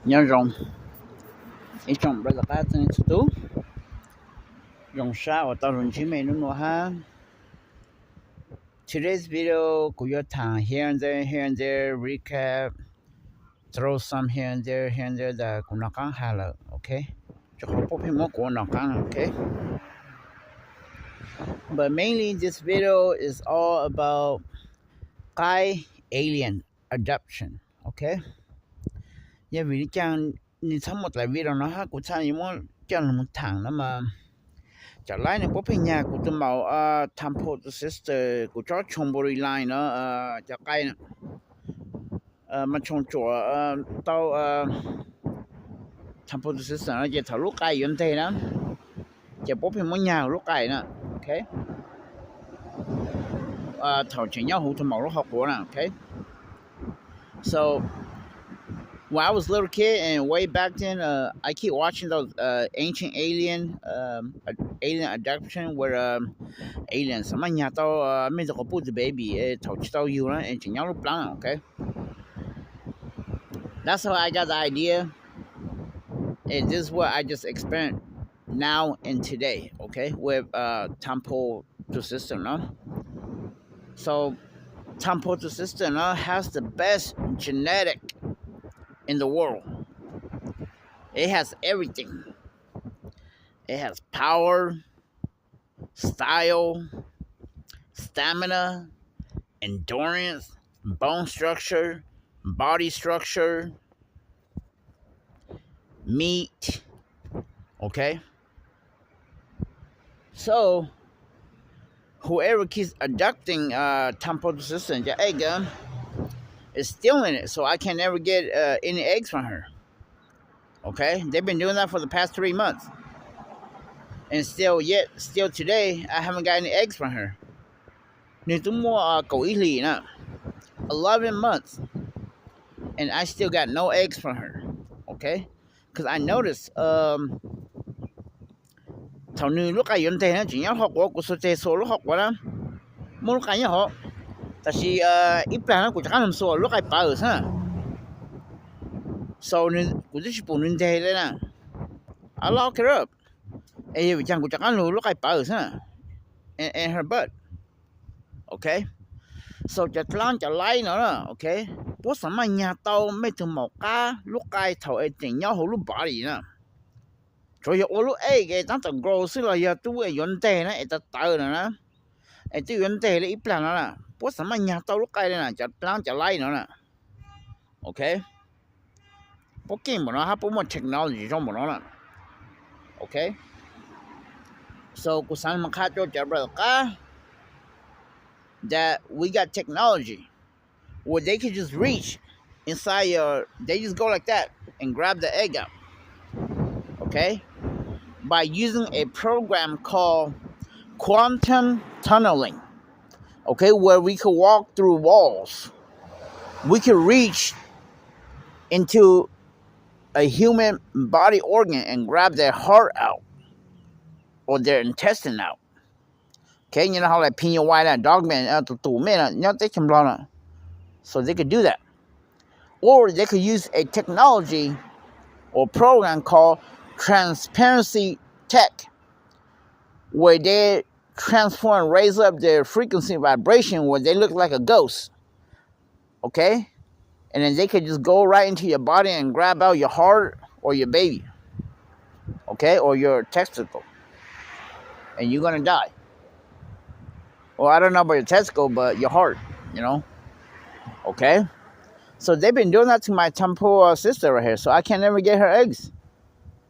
Nyob zoo ib tsoom brother qab txhua tus, zoo sab uas tau los ntsib mej nub nua hab. Today's video kuv yuav thaam here and there, here and there, recap, throw some here and there, here and there tas kuv nov qaab has lawm, ok. Rua qhov puab pheej muab kuv ua nov qaab, ok. But mainly this video is all about qaib alien abduction, ok. Yog vim li cas nws txhob muaj dlaim video no hab kuv txhaj yuav muab coj los thaam no mas, cov laib nws puab pheej nyag kuv tug maum, Temple Two Sisters, kuv tsob Chonburi line no, cov qaib na, mas Chon Tsuam tau, Temple Two Sisters no ces thaum lub qaib yuav nteg na, ces puab pheej muab nyag lub qaib na, ok. Thaum tseem nyob huv tug maum lub hauv quav na, ok. So when I was a little kid and way back then, uh, I keep watching those uh, ancient alien, um, alien abduction where um, aliens maj nyag tau mej tug quas puj tug baby thaum tsis tau yug na es tseem nyob lub plaab, ok. That's how I got the idea. And this is what I just experienced now and today, okay, with uh, Temple Two Sisters, no? So, Temple Two Sisters, no, has the best genetic in the world. It has everything. It has power, style, stamina, endurance, bone structure, body structure, meat. Okay? So, whoever keeps abducting uh, Temple Two Sisters, the egg, uh, is stealing it. So I can never get uh, any eggs from her. Okay? They've been doing that for the past three months. And still, yet, still today, I haven't got any eggs from her. Nws twb muaj kaum ib hlis na, eleven months, and I still got no eggs from her. Okay? Because I noticed, um, thaum nws lub qaib yuav nteg na, tseem nyob hauv quav, kuv xuas tseg xuas lub hauv quav na, muaj lub qaib nyob hauv, tab sis ib plag na kuv rov qab los xuas lub qaib pawv xwb na. So kuv twb tsis pum nws nteg li na. I lock it up. Es yog vim cas kuv rov qab lug lub qaib pawv xwb na, and her butt. Okay. So cov dlaab cov laib no na, okay, puab xav maj nyag tau mej tug maum qab lub qaib thaum es tseem nyob hauv lub body na. Tsuav yog ua lub egg es tab tom grow xwb los yog twb yuav nteg na es tawv tawv no na, es twb yuav nteg li ib plag no na, puab xav maj nyag tau lub qaib li na, cov dlaab cov laib no na. Okay. Puab keej npaum no hab puab muaj technology zoo npaum no na. Okay. So kuv xaav mas qha rua cov brother qab that we got technology where they can just reach inside your, they just go like that and grab the egg out. Okay? By using a program called quantum tunneling. Okay, where we can walk through walls. We can reach into a human body organ and grab their heart out or their intestine out. Okay, you know how like Pin Wai, that dog man, uh, tus tus mej na, nyob teb chaws Nplog na. So they could do that. Or they could use a technology or program called transparency tech, where they transform, raise up their frequency vibration where they look like a ghost. Okay? And then they could just go right into your body and grab out your heart or your baby. Okay? Or your testicle. And you're gonna die. Well, I don't know about your testicle, but your heart, you know? Okay? So they've been doing that to my Temple uh, sister right here, so I can't never get her eggs.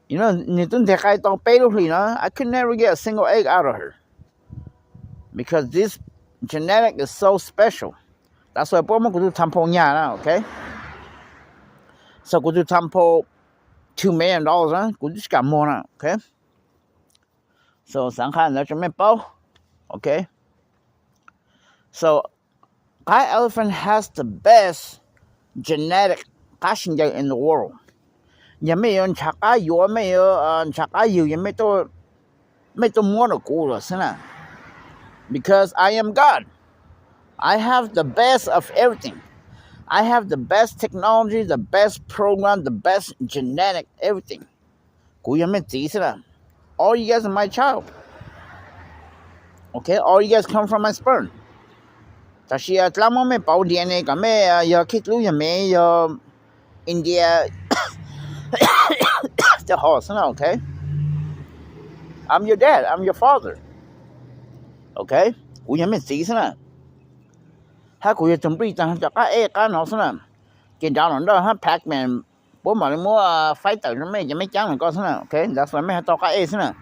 You know, nws twb nteg qaib tau peb lub hlis no, I could never get a single egg out of her. Because this genetic is so special. That's why puab muab kuv tug Temple nyag na, okay? So kuv tug Temple two million dollars na, kuv twb tsis kam muag na, okay? So xaav qha ntawd rua mej paub, okay? So qaib elephant has the best genetic qab sib ncaws in the world. Yog mej yuav nrhav qab yuav, mej yuav nrhav qab yug, yog mej tuaj muab rau kuv lawm xwb na. Because I am God. I have the best of everything. I have the best technology, the best program, the best genetic, everything. Kuv yog mej txiv xwb na. All you guys are my child. Okay, all you guys come from my sperm. Tab sis dlaab muab mej pauv D N A kom mej yog Khej Dlub, yog Mev, yog India, tej ho xwb na, okay? I'm your dad, I'm your father. Okay, kuv yog mej txiv xwb na. Hab kuv yog tug nplij taag cov qab ej qab no xwb na. Ces nrad los ntawj hab Pac-Man puab mam li muab faib tawm rua mej ces mej caab lug koj xwb na, okay? That's why mej ho tau qab ej xwb na.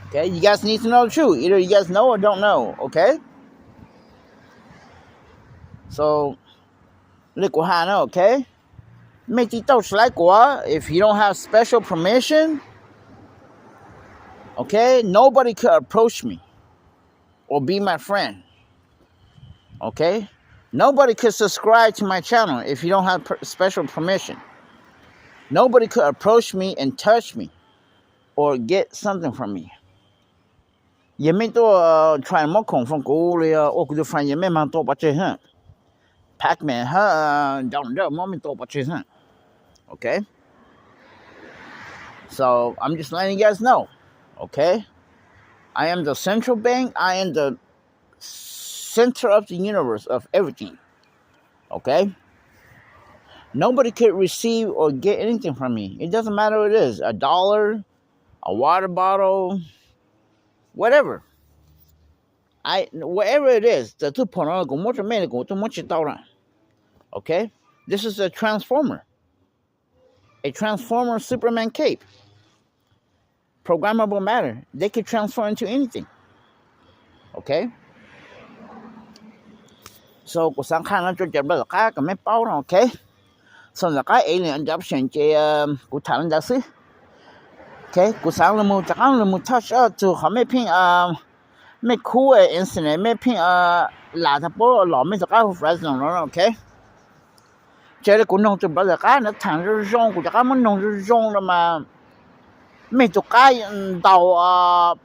Okay, you guys need to know the truth. Either you guys know or don't know, okay? So, le kuv has na, okay? Mej tsi tau slice kuv, if you don't have special permission, okay, nobody could approach me or be my friend. Okay? Nobody could subscribe to my channel if you don't have per- special permission. Nobody could approach me and touch me or get something from me. Yog mej tuaj try muab khoom from kuv los yog ua kuv tug friend, yog mej maag tua pov tseg hab. Pac-Man hab Donald Duck muab mej tua pov tseg hab. Okay? So, I'm just letting you guys know. Okay? I am the central bank. I am the center of the universe of everything. Okay? Nobody could receive or get anything from me. It doesn't matter what it is, a dollar, a water bottle, whatever. I, whatever it is, txawm tug phom no kuv muab rua mej los kuv tuaj muab tsi tau na. Okay? This is a transformer. A transformer Superman cape. Programmable matter. They can transform into anything. Okay? So, kuv xaav qha no rua cov npawg tom qab kom mej paub no, okay? So, tom qab es li ncav pes ces kuv tham li ntawd xwb. Okay, kuv xaav lug moog rov qaab lug moog touch up tug qhov mej pheej, mej khub incident mej pheej lam tau puab los mej rov qaab hu Fresno no, okay? Ces le kuv noog tug npawg tom qab na, thaam zoo zoo, kuv rov qaab muab noog zoo zoo no mas mej tug qab ntaus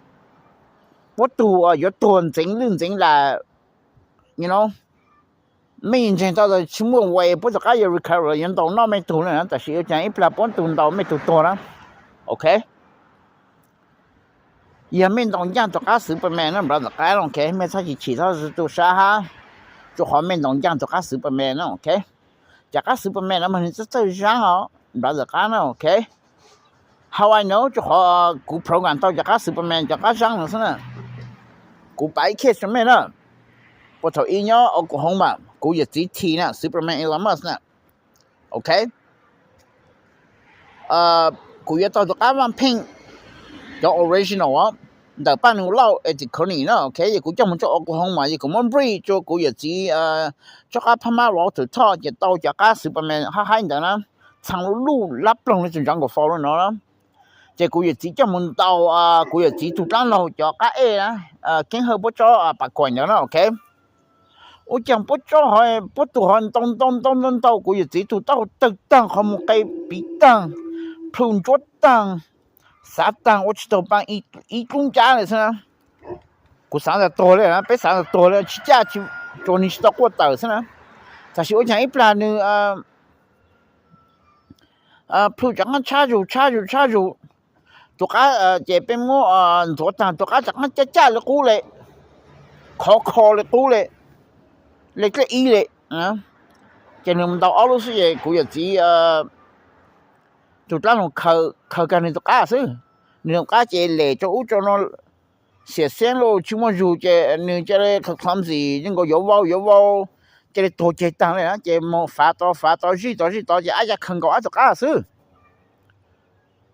puab tug yuav tuag ntxeev lwj ntxeev lam, you know, mej ntseeg tau tas tsi muaj way puab tug qab yuav recover, yuav ntaus noj mej tug na, tab sis ua caag ib plag puab tug ntaus mej tug tuag na. Okay? Yog mej ntaus ncaaj tug qab Superman na, npawg tom qab, okay? Mej txhob chim chim, txhob tu sab hab, rua qhov mej ntaus ncaaj tug qab Superman na, okay? Cov qab Superman no mas nwg txawj txawj zaab os, npawg tom qab na, okay? How I know? Rua qhov kuv program tau cov qab Superman cov qab zaab no xwb na. Kuv pav ib case rua mej na. Puag thaum ub nyob Oklahoma, kuv yawm txiv T na, Superman Elon Musk na. Okay? Kuv yuav tau tug qab vaaj pheej, cov original os, ntawm paj nug Lauj Ethical na, okay? Yog kuv coj moog rua Oklahoma mas yog kuv muab breed rua kuv yawm txiv tsob qab phab mab Walter Todd ces tau cov qab Superman hab haib ntawd na, txhaa luj luj lab ploog le tug Jungle Fowl le no na. Ces kuv yawm txiv coj moog ntaus kuv yawm txiv tug dlaab laug cov qab ej na, keeb hawj puab tsob pas kuam ntawd na, okay? Ua caag puab tsob hov, puab tug hov ntaus ntaus ntaus ntaus ntaus kuv yawm txiv tug taub hau tawg taag, qhov muag qe piv taag, plhu ntsuab taag, xav taag ua tsi taug paa, ib dlub ncab le xwb na. Kuv xaav tas tuag le na, peb xaav tas tuag le, tsi caj tsi, tsuas nwg tsi tau quaj tawm xwb na. Tab sis ua caag ib plag nwg plhu rov qaab tshab zug tshab zug tshab zug, tug qab ces peb muab ntxuav taag, tug qab rov qaab caj caj le qub le, khov kho le qub le, le dlej ib le. Ces nwg ntaus ob lub xwb ces kuv yawm txiv tug dlaab laug khaws kag nwg tug qab xwb. Nwg tug qab ces lem rua ub rua no, xiam xeeb lug tsi muaj zug ces nwg ca le khaws clumsy, yeej nkaus yuav vau yuav vau, ca le tuag ceg taag le na, ces moog fav tod fav tod zij tod zij tod ces ab ya khaws nkaus ab tug qab xwb.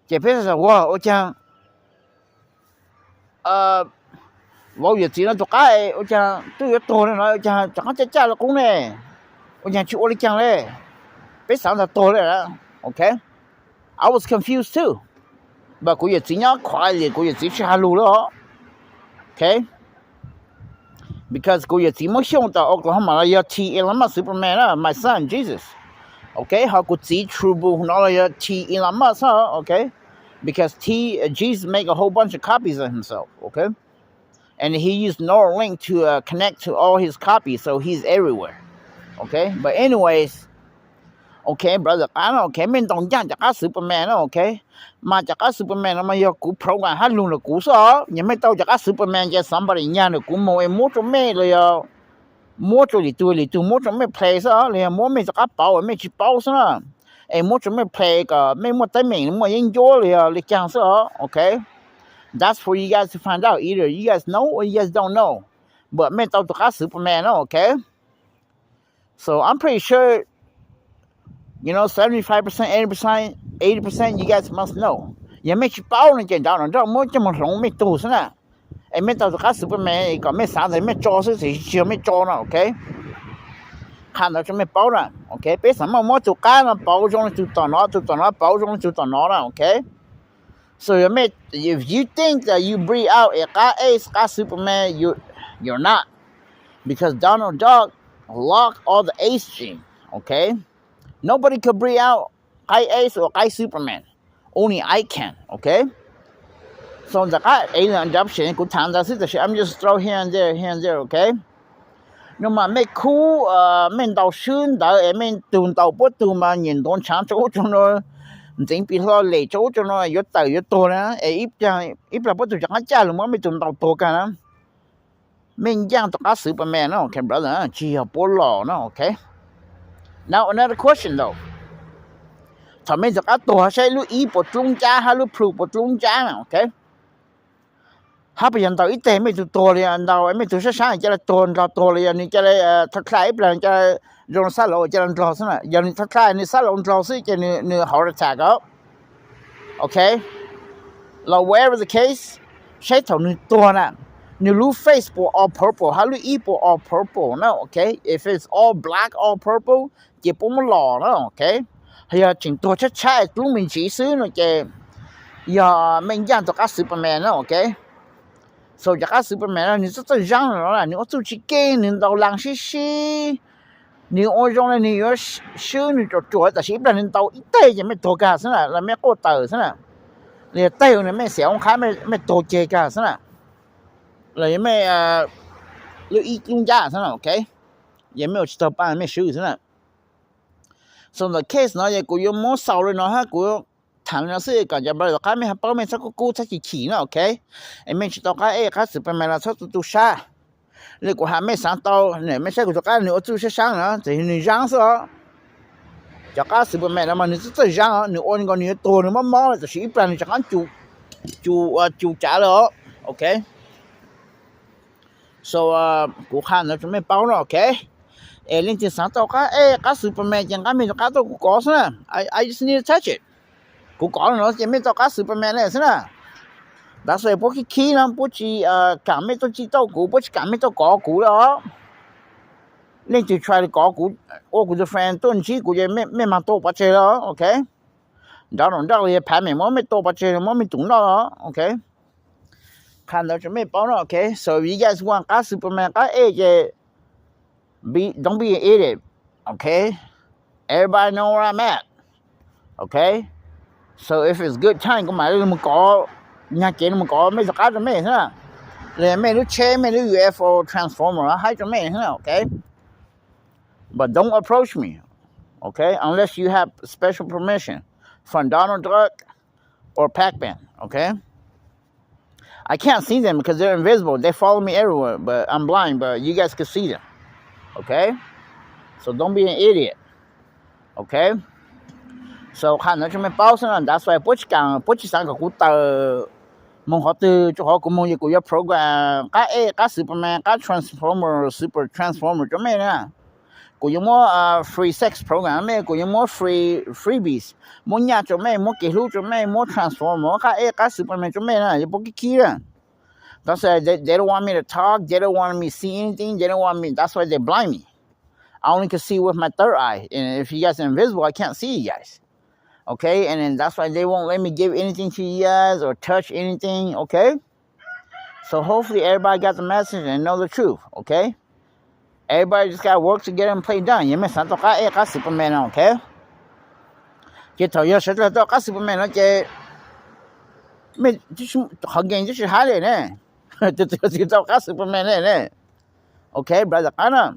Ces peb xav ua ua caag vauv yawm txiv no tug qab ua caag twb yuav tuag le no ua caag rov qaab caj caj le qub ne, ua caag tsi ua le caag le, peb xaav tas tuag le. Okay, I was confused too, but kuv yawm txiv nyob quietly, kuv yawm txiv tsi has lug le os. Okay, because kuv yawm txiv muab xyooj tas Oklahoma los yog T Elon Musk Superman na, my son Jesus. Okay, ho kuv txiv Trubu no los yog T Elon Musk, okay, because T, Jesus make a whole bunch of copies of himself, okay, and he used Neuralink to connect to all his copies, so he's everywhere. But anyways, ok, brother qab no, ok, mej ntaus ncaaj cov qab Superman no, ok. Mas cov qab Superman no mas yog kuv program hab lug ntawm kuv xwb os. Yog mej tau cov qab Superman ces somebody nyag ntawm kuv moog es muab rua mej los yog muab rua lwm tug lwm tug muab rua mej play xwb os, los yog muab mej rov qab pauv mej tsis paub xwb na, es muab rua mej play kom mej muaj teeb meem muaj yeeb ncuab los yog li caag xwb os, ok. That's for you guys to find out. Either you guys know or you guys don't know. But mej tau tus qab Superman no, ok. So I'm pretty sure, you know, seventy five percent, eighty percent, eighty percent you guys must know. Yog mej tsis paub no ces nrad no nraj muab coj moog hloov mej tug xwb na. Es mej tau tus qab Superman kom mej xaav tas mej tso xwb, tsis yog mej tso no, ok. Qha ntawd rua mej paub na, ok. Peb xaav muab muab tus qab no pauv zoo le tug tom no, tus tom no pauv zoo le tug tom no na, ok. So yog mej, if you think that you breed out a qab ace, qab Superman, you, you're not, because Donald Duck lock all the ace gene, ok. Nobody could breed out qab ace or qab Superman. Only I can, ok. So ntawm qab alien adoption kuv tham ntawd xwb, tab sis I'm just throw here and there, here and there, ok. No mas mej khub, mej ntaus swb ntawd es mej tug ntaus puab tug mas nyem ntuav ntshaav rua ub rua no, ntxeev pim hlo lem rua ub rua no yuav tawm yuav tuag na, es ib plag puab tug rov qaab caj lug muab mej tug ntaus tuag kag na. Mej ncaaj tus qab Superman na, ok brother, tsis yog puab los na, ok. Now another question though. Thaum mej rov qaab tuag saib lub ib puas dlub ncab hab lub plhu puas dlub ncab na, ok. Hab puas yog ntaus ib teg mej tug tuag li, ntaus mej tug sab saab ca le tuag nrog tuag li, yog nws ca le thaj dlha ib plag ca le zoo sab laug ca le nrog xwb na. Yog nws thaj dlha nws sab laug nrog xwb ces nws heart attack os. Ok, los whatever the case, saib thaum nws tuag na, nws lub face puas all purple hab lub ib puas all purple na, ok. If it's all black, all purple, ces puab muab los na, ok. Yog tseem tuag tshab tshab dlub me ntsiv xwb no ces yog mej ncaaj tus qab Superman na, ok. So cov qab Superman no nws txawj txawj zaab no na, nws ua txuj tsis keej, nws ntaus laag sib sib, nws ua zoo le nws yuav swb nws ruam ruam, tab sis ib plag nws ntaus ib teg ces mej tuag kag xwb na, los mej quaj tawm xwb na, los yog teg nws mej xiam ua qhab mej tuag ceg kag xwb na, los yog mej lub ib dlub ncab xwb na, ok. Yog mej ua tsis taug paab mej swb xwb na. So ntawm case no es kuv yuav muab xaus li no hab kuv yuav tham li no xwb kom cov brother tom qab mej ho paub mej txhob kub kub txhob chim chim na, ok. Es mej tsis tau qab ej qab Superman los txhob tu tu sab. Li kuv has mej xaav tau, mej saib kuv tus qab nws ua txuj sab saab no, txawm nws zaab xwb os. Cov qab Superman no mas nws txawj txawj zaab os, nws ua nkaus nws yuav tuag nws mob mob lawm tab sis ib plag nws rov qab cu cav lawm os, ok. So kuv qha ntawd rau mej paub no, ok. Es leej twg xaav tau qab ej qab Superman ces nqab mej rov qab tuaj kuv kov xwb na. I just need to touch it. Kuv kov no ces mej tau qab Superman xwb na. That's why puab khib khib no puab tsis kaam mej tuaj txij tauj kuv, puab tsis kaam mej tuaj kov kuv lawm os. Leej twg try kov kuv, ua kuv tus friend tuaj ntsib kuv ces mej maag tua pov tseg lawm, ok. Nrov nrov nrov los yog phav mem muab mej tua pov tseg, muab mej tus noj lawm, ok. Qha ntawd rau mej paub no, ok. So if you guys want qab Superman qab ej ces don't be an idiot, ok. Everybody know where I'm at, ok. So if it's good time kuv mam li mus kov, nyag kev mus kov mej tus qab rau mej xwb na. Los yog mej lub tsheb, mej lub U F O transformer haib rau mej xwb na, ok. But don't approach me, okay, unless you have special permission from Donald Duck or Pac-Man, okay? I can't see them because they're invisible. They follow me everywhere, but I'm blind, but you guys can see them, okay? So don't be an idiot, okay? So qha ntawd rau mej paub xwb na, that's why puab tsis kaam, puab tsis xaav kom kuv tawm moog qhov twg, rau qhov kuv moog yog kuv yuav program qab ej, qab Superman, qab Transformer, Super Transformer rau mej na. Kuv yuav muab free sex program mej, kuv yuav muab free freebies, muab nyaj rau mej, muab kev hlub rau mej, muab Transformer, muab qab ej, qab Superman rau mej na, yog puab khib khib na. That's why they, they don't want me to talk, they don't want me see anything, they don't want me, that's why they blind me. I only can see with my third eye. And if you guys are invisible, I can't see you guys. Okay? And then that's why they won't let me give anything to you guys or touch anything. Okay? So hopefully everybody got the message and know the truth. Okay? Everybody just gotta work together and play dumb. Yog mej xaav tau qab ej qab Superman no, okay? Ces thaum yog sawv dlawg tau qab Superman no ces mej qhov game twb tsis hab li ne. Tus twg tsis tau qab Superman ne. Okay, brother qab na.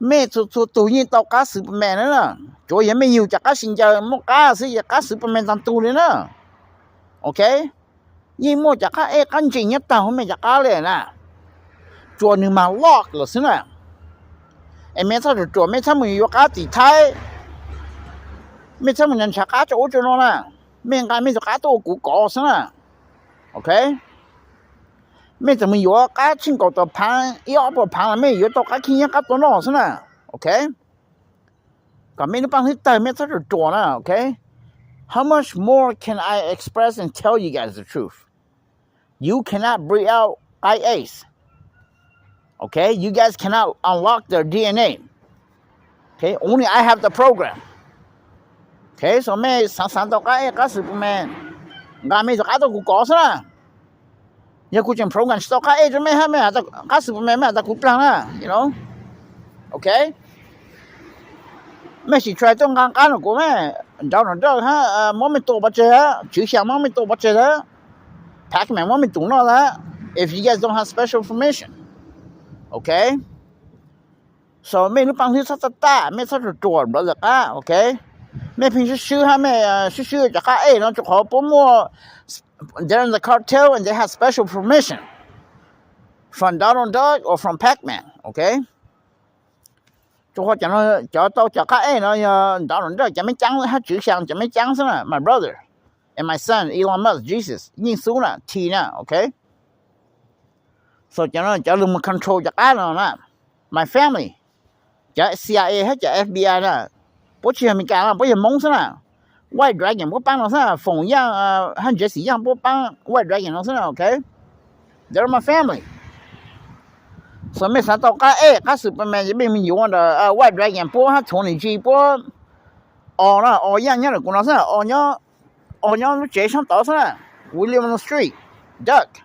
Mej txhua txhua tug yeej tau qab Superman na, tsuav yog mej yug cov qab sib ncaws muaj qab xwb, yog qab Superman tag tug li na. Ok, yeej muaj cov qab ej qab ntsees nyob tag huv mej cov qab li na, tsuas nws mas lock lawm xwb na. Es mej txhob ruam ruam, mej txhob mus yuav qab tim Thaib, mej txhob mus nrhav qab tso ub tso no na, mej nqa mej tus qab tuaj ua kuv kov xwb na. Ok, mej txawm mus yuav qab tsheej kaum tawm phaav ib ob puas phaav los mej yuav tau qab khib nyiab qab tua noj xwb na. Ok, kom mej lub paab hlwb tawg, mej txhob ruam ruam na. Ok, how much more can I express and tell you guys the truth? You cannot breed out qab ej. Okay, you guys cannot unlock their D N A. Okay, only I have the program. Okay, so mej xaav xaav tau qab ej qab Superman, nqa mej tus qab tuaj kuv kov xwb na. Yog kuv tseem program tsis tau qab ej rau mej hab, mej qab Superman mej has tas kuv plaag na, you know. Okay, mej sim try tuaj nqa qab no kuv mej, Donald Duck hab muab mej tua pov tseg, Tswv Xyaa muab mej tua pov tseg, Pac-Man muab mej tua noj lawm, if you guys don't have special permission. Okay, so mej lub paab hlwb txhob tag tag, mej txhob ruam ruam brother qab. Okay, mej pheej swb swb hab mej swb swb cov qab ej no rua qhov puab muaj, they're in the cartel and they have special permission from Donald Duck or from Pac-Man. Okay, rua qhov cov tau cov qab ej no yog Donald Duck cov mej caab hab Tswv Xyaa cov mej caab xwb na, my brother and my son Elon Musk, Jesus, Yeej Xub na, T na. Okay, so cov no cov lug mus control cov qab no na, my family, cov C I A hab cov F B I na, puab tsis yog Amelikas na, puab yog Moob xwb na. White Dragon puab paab no xwb na, Foom Yaaj hab Jesse Yaaj puab paab White Dragon no xwb na. Okay, they're my family. So mej xaav tau qab ej qab Superman ces mej mus yuav ntawm White Dragon puab hab Tony G puab, o na, o Yaaj nyob ntawm kuv no xwb na, o nyob lub tsev sab tod xwb na, William on the Street, Duck.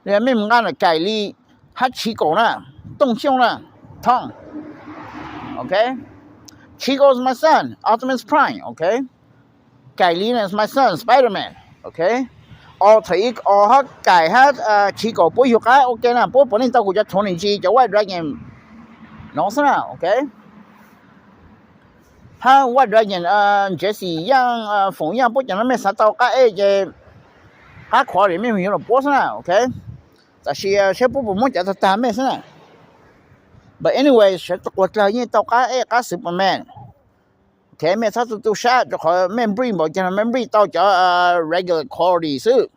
Mej mus nqa ntawm Kaim Li hab Chico na, Tooj Xyooj na, Tom. Okay, Chico is my son, Optimus Prime. Okay, Kaim Li na is my son, Spider-Man. Okay, o thaum ub o hab Kaim hab Chico puab yug qab ua ke na, puab puav leej tau kuv cov Tony G cov White Dragon no xwb na. Okay, hab White Dragon, Jesse Yaaj, Foom Yaaj puab cov no mej xaav tau qab ej ces qab khuav li mej mus yuav lug puab xwb na. Okay, tab sis saib puab puas muab cov tag tag mej xwb na. But anyway, sawv tau quas dlawg yeej tau qab ej qab Superman. Okay, mej txhob tu tu sab rua qhov mej breed npaum caag no mej breed tau cov regular quality xwb.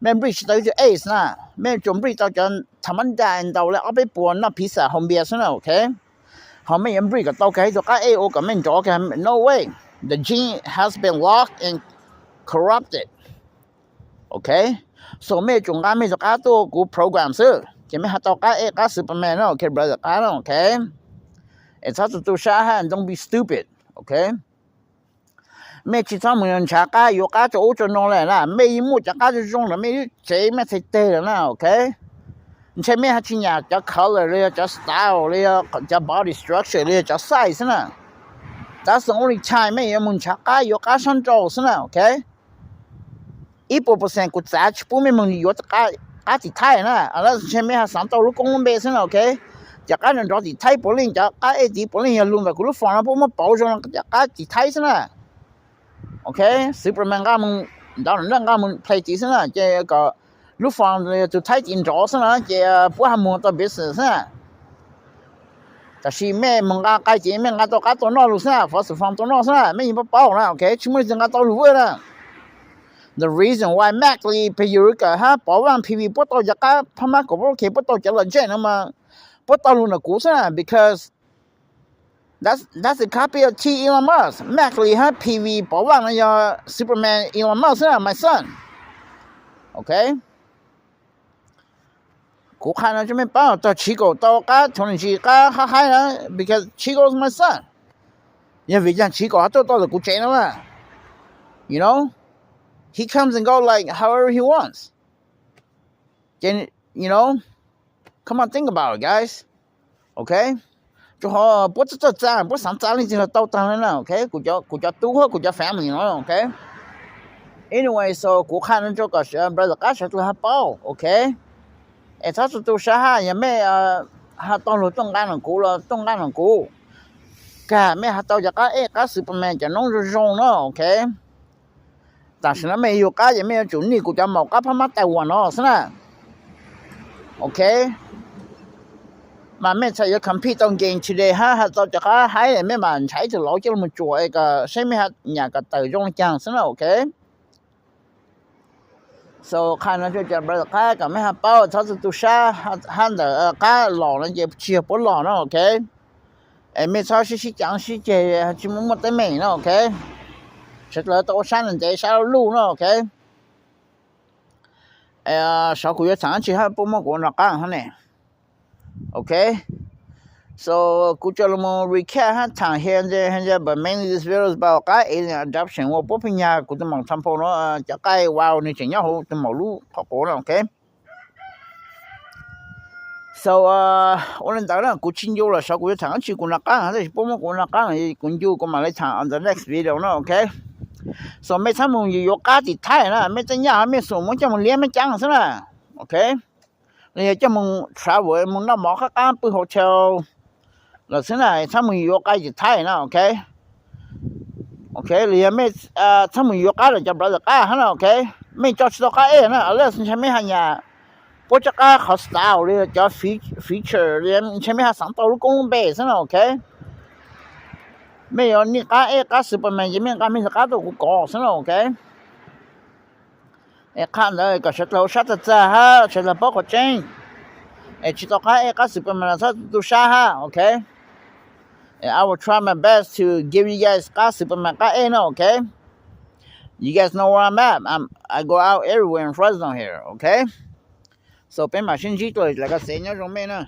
Mej breed tsis tau ib tug ace na, mej tsuas breed tau cov tha mab ntaj ntaus le ob peb puas noj pizza haus npias xwb na. Okay, ho mej yuav breed kom tau kag ib tug qab ej ua kom mej nrov kag, no way. The gene has been locked and corrupted. Okay, so mej yuav tsum nqa mej tus qab tuaj kuv program xwb ces mej ho tau qab ej qab Superman na. Okay, brother qab na. Okay, es txhob tu tu sab hab don't be stupid. Okay, mej tsis txhob mus nrhav qab yuav qab rua ub rua no le na, mej yeej muaj cov qab zoo zoo ntawm mej lub tsev mej txhais teg lawm na. Okay, ntshe mej hab tsis nyam cov color li yog cov style li yog cov body structure li yog cov size xwb na. That's the only time mej yuav mus nrhav qab yuav qab sab nraud xwb na. Okay, ib puas percent kuv txav tsis pub mej mus yuav qab tim Thaib na, unless ntshe mej ho xaav tau lub koob lub npe xwb na. Okay, cov qab nrov nrov tim Thaib puav leej, cov qab ej tid puav leej yog lug ntawm kuv lub foom no puab muab pauv zoo cov qab tim Thaib xwb na. Okay, Superman nqa mus, Donald Trump nqa mus play tid xwb na, ces kom lub foom yog tus Thaib tid nrov xwb na ces puab ho mus tau business xwb na. Tab sis mej mus nqa qai ces mej nqa tau qab tua noj lug xwb na, fov xwm foom tua noj xwb na, mej yeej paub paub na. Okay, tsis muaj leej twg nqa tau lug vwj na. The reason why Mack Lee, Payurika hab Pov Vaj, P V puab tau cov qab phab mab kom puab ke puab tau cov legend no mas puab tau lug ntawm kuv xwb na, because that's, that's a copy of T Elon Musk. Mack Lee hab P V Pov Vaj no yog Superman Elon Musk xwb na, my son. Okay, kuv qha no tso mej paub, tog Chico tau qab technology qab hab haib na, because Chico is my son. Yog vim caag Chico ho tuaj tau ntawm kuv tsev no na? You know, he comes and go like however he wants. Ces, you know, come on, think about it, guys. Okay, rua qhov puab txawj txawj txav, puab xaav txav leej twg los tau taag le na. Okay, kuv cov tub hab kuv cov family no. Okay, anyway, so kuv qha no tso kom brother qab sawv dlawg hab paub. Okay, es txhob tu tu sab hab, yog mej ho tau luag tuaj nqa no kuv los tuaj nqa no kuv. Kag mej ho tau cov qab ej qab Superman cov noob zoo zoo na, ok. Tam sim no mej yug qab ces mej yuav tsum nij kuv cov maum qab phab mab Taiwan no xwb na, ok. Mas mej txhaj yuav compete tau game today hab ho tau cov qab haib, mej mam ntshai ib tug laus coj los mus tsuam es kom saib mej nyam kom tawm zoo li cas xwb na, ok. So qha no rau cov brother qab kom mej ho paub txhob tu tu sab hab ntawm qab los no ces tsis yog puab los no, ok. Es mej txhob sib sib cav sib ceg tsis muaj muaj teeb meem no, ok. Sawv dlawg tau ua sab ntev sab luj no, ok. Sav kuv yuav thaam dab tsi hab puab muab kuv ua nrog qaab hab ne, ok. So kuv tsuas los recap hab thaam hia ntse, but mainly this video is about qab alien adoption ua puab pheej nyag kuv tus maum Tom Pool no, cov qab wow nwg tseem nyob huv tus maum lub qhov quav no, ok. So ua li ntawd na kuv tsis ncu lawm, sav kuv yuav thaam dab tsi kuv nrog qaab, tab sis puab muab kuv ua nrog qaab no kuv ncu kuv mam li thaam on the next video no, ok. So mej txhob mus yuav qab tim Thaib na, mej txawj nyaj hab mej xum muab coj mus liab mej caab xwb na, ok. Los yog coj mus travel mus noj mov qab qab pw hotel lawm xwb na, txhob mus yuav qab tim Thaib na, ok. Ok, los yog mej txhob mus yuav qab ntawm cov brother qab hab na, ok. Mej tso tsis tau qab ej na, unless ntshai mej has nyam puab tso qab qhov style li cov feature li, ntshai mej ho xaav tau lub koob lub npe xwb na, ok. Mej yuav nij qab ej qab Superman ces mej nqa mej qab tuaj kuv kov xwb na, ok. Es qha ntawd kom sawv dlawg ua sab tag txag hab sawv dlawg paub qhov tseeb. Es tsis tau qab ej qab Superman los txhob tu sab hab, ok. I will try my best to give you guys qab Superman qab ej no, ok. You guys know where I'm at. I'm, I go out everywhere in Fresno here, ok. So peb mam sib ntsib dlua lawm, koj xev nyob zoo mej na.